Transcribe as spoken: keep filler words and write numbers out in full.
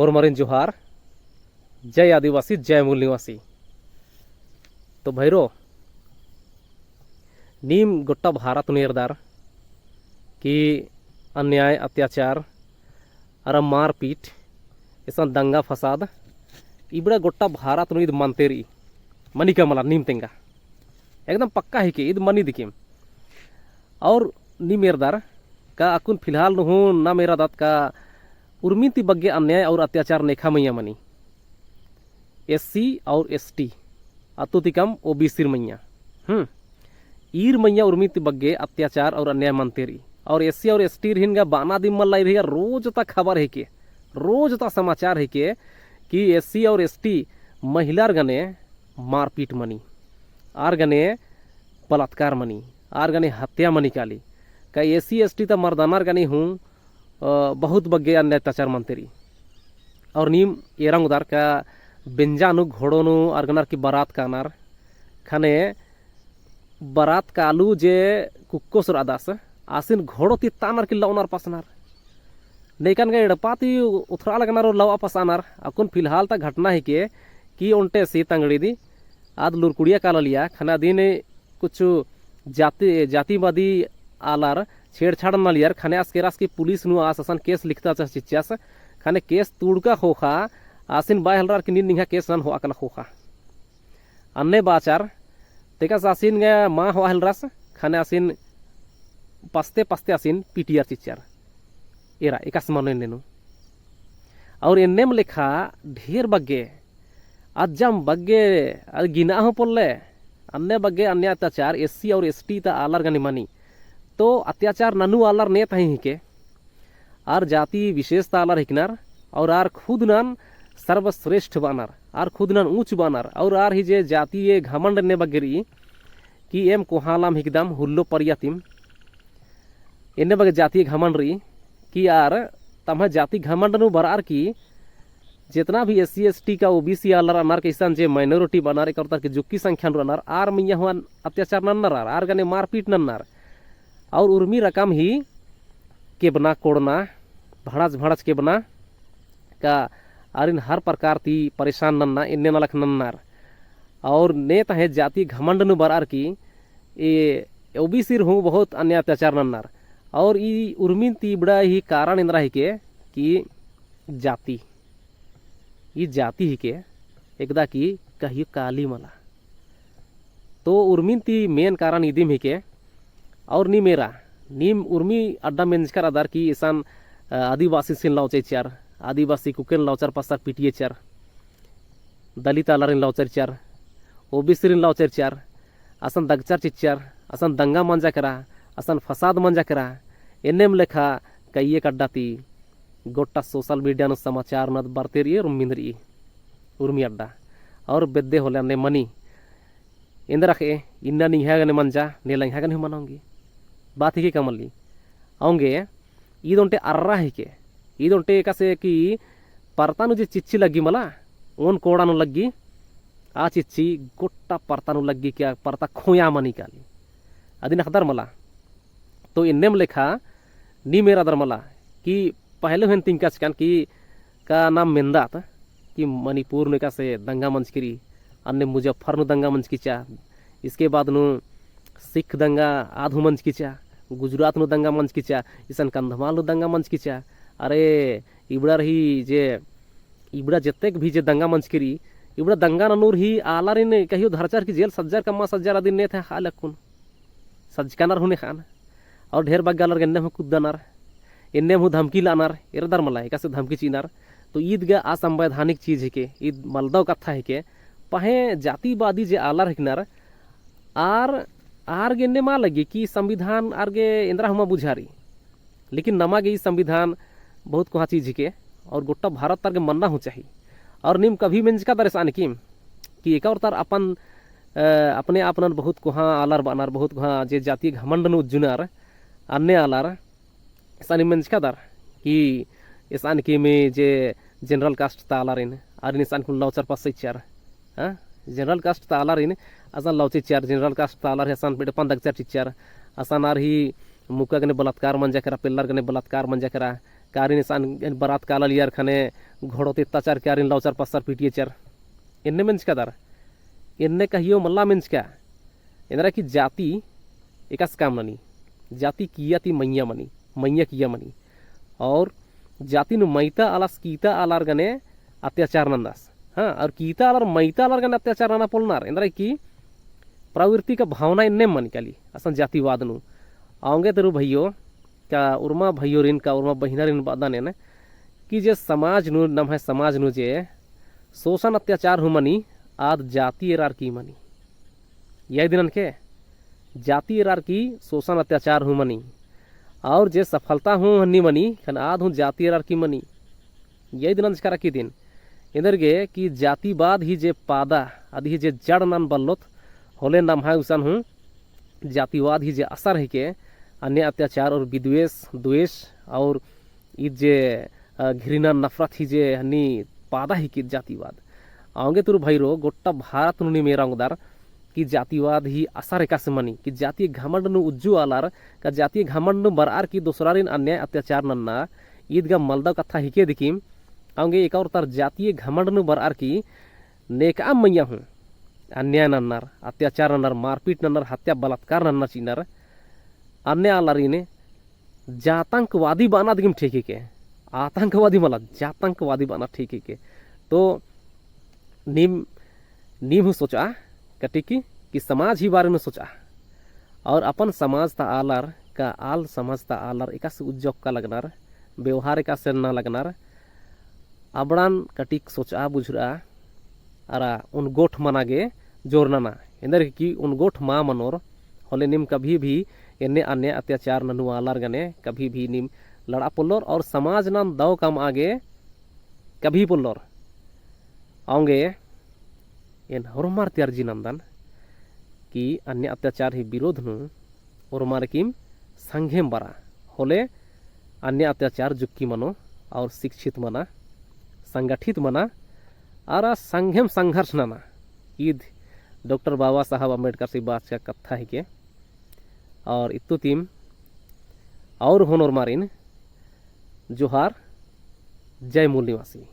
होरमारिन जोहार। जय आदिवासी, जय मूल निवासी। तो भैरो, नीम गोट्टा भारत नू एरदर कि अन्याय, अत्याचार, अरा मारपीट, इसन दंगा फसाद, इबड़ा गोट्टा भारत नू ईद मनते रई। मनी का मला नीम तेंगा। एकदम पक्का हिके, ईद मनी दिकिम। और नीम एरदर का अक्कुन फिलहाल नू हूँ नाम एरादत का उर्मिन ती बग्गे अन्याय और अत्याचार नेखा मइय्याँ मनी। एससी और एसटी, अत्तु ती कम ओबीसीर मइय्याँ। हम्म। ईर मइय्याँ उर्मिन ती बग्गे अत्याचार और अन्याय मनते रई। और एससी और एसटीर हिन गा बाना दिम मल्ला, ईर हिन गा रोज ता खबर हिके, रोज ता समाचार हिके कि एससी और एसटी महिलार गने मारपीट मनी, आर गने बलात्कार मनी, आर गने हत्या मनी काली। का एससी एसटी ता मर्दानर गने हूँ, अ, बहुत बग्गे अन्याय अत्याचार मनते रई। और नीम एरा ओंगदर का बेंजा नू घोड़ो नू आर गनर की बरात कानर, खने बरात कालू जे कुक्कोस रअदस, आसिन घोड़ो ती तानर की लौनर पसनर। नेकन गा एड़पा ती उथरा लगनर और लवा पसानर। अक्कुन फिलहाल ता घटना हिके कि ओन्टे सी तंगड़ी दी आद लुरकुड़िया काला लिया, खने अदिन कुछ जाति, जातिवादी आलर छेड़छाड़ नना लियर, खने आस केरस कि पुलिस नू आस असन केस लिखता चस चिच्चस, खने केस तुड़का ख़ोख़ा, आसिन बआ हेलरर कि नीन निंग्है केस नन होआ कला ख़ोख़ा। अन्ने बाचर, तेकस आसिन गा मा होआ हेलरस, खने आसिन पस्ते पस्ते आसिन पीटियर चिच्चर। एरा, एकासे मनो एन्ने नू। और एन्नेम लेखा ढेर बग्गे, अज्जम बग्गे, अद गिना हूँ पोल्ले, अन्ने बग्गे अन्याय अत्याचार एससी और एसटी ता आलर गने मनी। तो अत्याचार ननू आलर ने तहीं हिके, आर जाति विशेष ता आलर हिकनर, और आर खुद नन सर्वश्रेष्ठ बअनर, आर खुद नन ऊँच बअनर, और आर ही जे जातीय घमंड एन्ने बग्गे रई, कि एम कोहाँ आलम हिकदम हुल्लो परिया तिम, एन्ने बग्गे जातीय घमंड रई कि आर तम्है जाति घमंड नू बरअर की जेतना भी एससी एसटी का ओबीसी आलर रअनर का इसन जे minority बअनर, एकर तर की जुक्की संख्या नू रअनर, आर मइय्याँ हूँ अत्याचार नन्नर, आर, आर गने मारपीट नन्नर। और उर्मी रकम ही केबना कोड़ना, भड़ाच भड़ाच केबना का आरिन हर प्रकार ती परेशान नन्ना, एन्ने नलख नन्नर। और ने तहें जाति घमंड नू बरअर की ए ओबीसीर हूँ बहुत अन्याय अत्याचार नन्नर। और ई उर्मिन ती इबड़ा ही कारण एन्दरा हिके कि जाति, ई जाति हिके, एकदा कि कहियो काली मला। तो उर्मिन ती main कारण इदिम हिके। और नीम एरा, नीम उर्मी अड्डा मेंजकर अदर कि इसन, अ, आदिवासीसिन लौचर चिच्चर, आदिवासी कुकेन लौचर पस्सर पीटियर चिच्चर, दलित आलारिन लौचर चिच्चर, ओबीसीरिन लौचर चिच्चर, असन दगचर चिच्चर, असन दंगा मंजा केरा, असन फसाद मंजा केरा, एन्नेम लेखा कइयेक अड्डा ती गोट्टा social media नू समाचार नद बरते रई, उर्मिन रई, उर्मी अड्डा। और बेद्दे होले अन्ने मनी। एन्दरा ख़े'अ, इन्ना निंग्है गने मंजा, नेला एंग्है गने हूँ मना ओंगी। बात हिके का मल्ली? औंगे, ईद ओन्टे अर्रा हिके। ईद ओन्टे एकासे कि परता नू जे चिच्ची लग्गी मला, ओन कोड़ा नू लग्गी, आ चिच्ची गोट्टा परता नू लग्गी का परता खोया मनी काली। अदिन अख़दर मला। तो एन्नेम लेखा नीम एरादर मला कि पहले हूँ एन तिंकचकन कि का नाम मेन्दात कि मणिपुर नू एकासे दंगा मंजकी रई, अन्ने मुजफ्फर नू दंगा मंजकी चा, इसके बाद नू सिख दंगा आद हूँ मंजकी चा, गुजरात नू दंगा मंजकी चा, इसन कंधमाल नू दंगा मंजकी चा। अरे इबड़ार ही जे इबड़ा जेतेक भी जे दंगा मंजकी रई, इबड़ा दंगा ननूर ही आलारिन कहियो धरचर की जेल सज्जर कम्मा सज्जर अदिन ने थे हाल अक्कुन। सज्जकानर हूँ ने ख़ान। और ढेर बग्गे आलर गे एन्नेम हूँ कुद्दनर, एन्नेम हूँ धमकी लअनर, एरदर मला, एकासे धमकी चिअनर। तो ईद गा असंवैधानिक चीज हिके, ईद मलदव कत्था हिके। पहें जातिवादी जे आलर हिकनर, आर, आर गे एन्ने मा लग्गी कि संविधान आर गे एन्दरा हूँ मा बुझारी। लेकिन नमा गे ई संविधान बहुत कोहाँ चीज हिके और गोट्टा भारत तर गे मन्ना हूँ चाही। और नीम कभी मेंजका दर एसआन किम कि एका और तर अपन, अ, अपने आप नन बहुत कोहाँ आलर बअनर, बहुत कोहाँ जे जातीय घमंड नू उज्जुनर, अन्ने आलर एसआन मेंजका दर कि एसआन किम जे general caste ता आलारिन, आरिन एसआन कुन लौचर पस्सर चिच्चर। हाँ? General caste ता आलारिन असन लौचर चिच्चर, general caste ता आलर ही असन एड़पन दगचर चिच्चर, असन आर ही मुक्का गने बलात्कार मंजा केरा, पेल्लर गने बलात्कार मंजा केरा, कारिन एसान बरात काला लियर ख़ने घोड़ो ती अत्याचार कियर, आरिन लौचर पस्सर पीटियचर। एन्ने मेंजका दर, एन्ने कहियो मल्ला मेंजका। एन्दरा कि जाति एकासे काम ननी, जाति किया ती मइय्याँ मनी, मइय्याँ किया मनी। और जाति नू मइय्याँ आलस कीता आलर गने अत्याचार नन्दस। हाँ, और कीता आलर मइय्याँ आलर गने अत्याचार नना पोल्लनर, एन्दरा कि प्रवृत्ति का भावना एन्ने मनी काली, असन जातिवाद नू। औंगे तरू भइयो, का उर्मा भइयोरिन, का उर्मा बहिनारिन बअदन एन, कि जे समाज नू, नम्है समाज नू जे शोषण अत्याचार हूँ मनी, आद जाति एरारकी मनी। याद ननके, जाति एरारकी शोषण अत्याचार हूँ मनी। और जे सफलता हूँ हन्नी मनी, ख़ने आद हूँ जाति एरारकी मनी। याद नंजका रअकी दिन। एन्देरगे कि जातिवाद ही जे पादा, अदी ही जे जड़ नन बल्लोत, होले नम्है गुसन हूँ जातिवाद ही जे असर हिके, अन्याय अत्याचार और विद्वेष, द्वेष और ईद जे, अ, घृणा नफरत ही जे हन्नी पादा हिके जातिवाद। औंगे तरू भइरो गोट्टा भारत नू नीम एरा ओंगदर कि जातिवाद ही असर एकासे मनी, कि जातीय घमंड नू उज्जु आलर, का जातीय घमंड नू बरअर की दोसरारिन अन्याय अत्याचार नन्ना, ईद गा मलदव कत्था हिके दिकिम। औंगे एका ओर तर जातीय घमंड नू बरअर की नेकअम मइय्याँ हूँ अन्याय नन्नर, अत्याचार नन्नर, मारपीट नन्नर, हत्या बलात्कार नन्नर चिअनर, अन्ने आलारिन जातंकवादी बअना दिम ठीक हिके, आतंकवादी मला, जातंकवादी बअना ठीक हिके। तो नीम, नीम हूँ सोचआ कटिकी कि समाज ही बारे नू सोचआ। और अपन समाज ता आलर का आल समाज ता आलर एकासे उज्जोक्का लगनर, व्यवहार एकासे नन्ना लगनर, अबड़न कटिक सोचआ बुझुरआ, अरा ओन गोठ मना गे जोर नना। एन्देरगे कि ओन गोठ मा मनोर, होले नीम कभी भी एन्ने अन्याय अत्याचार ननु आलर गने कभी भी नीम लड़आ पोल्लोर और समाज नन दव कमआ गे कभी पोल्लोर। औंगे एन होरमर ती अर्जी नन्दन कि अन्याय अत्याचार ही विरोध नू ओरमारिकिम संघेम बरा, होले अन्याय अत्याचार जुक्की मनो और शिक्षित मना, संगठित मना, अरा संघेम संघर्ष नना। ईद डॉक्टर बाबा साहब अम्बेडकर से बाचका कत्था हिके। और इत्तु तिम और होन ओरमारिन जोहार, जय मूल निवासी।